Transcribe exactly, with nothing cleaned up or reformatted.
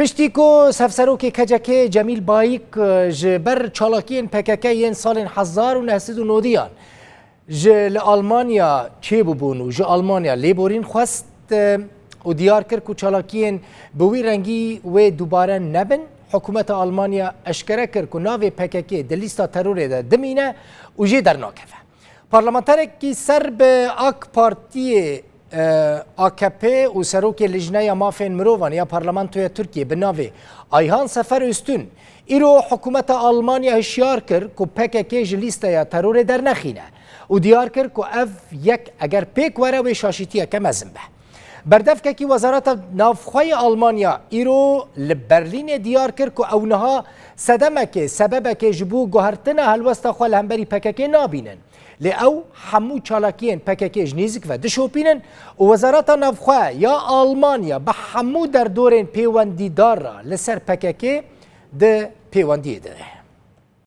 Piştî ku Hevserokê K C K Cemîl Bayik ji ber çalakiyên P K K yên salên hezar û neh sed û nodiyan ji li Almanya çêbûbûn û ji Almanya lêborîn xwest û diyar kir ku çalakiyên bi wî rengî wê dubare nebin, hikûmeta Almanya eşkere kir ku navê P K K di lîsta terorê de dimîne û jê dernakeve. Parlamenterekî ser bi AK Partiyê, e, A K P û serokê Lijneya Mafên Mirovan ya Parlamentoya Tirkiyê bi navê Ayhan Sefer Üstün îro hikûmeta Almanya hişyar kir ku P K K ji lîsteya terorê dernexîne û diyar kir ku ev yek eger pêk were wê şaşîtiyeke mezin be. Berdevkekî Wezareta Navxwe yê Almanya îro li Berlînê diyar kir ku ew niha sedemekê, sebebekê ji bo guhertina helwesta xwe li hemberî P K K nabînin. Lê ew hemû çalakiyên P K K ji nêzîk ve dişopînin û Wezareta Navxwe ya Almanya bi hemû derdorên pêwendîdar re li ser P K K di pêwendiyê de ye.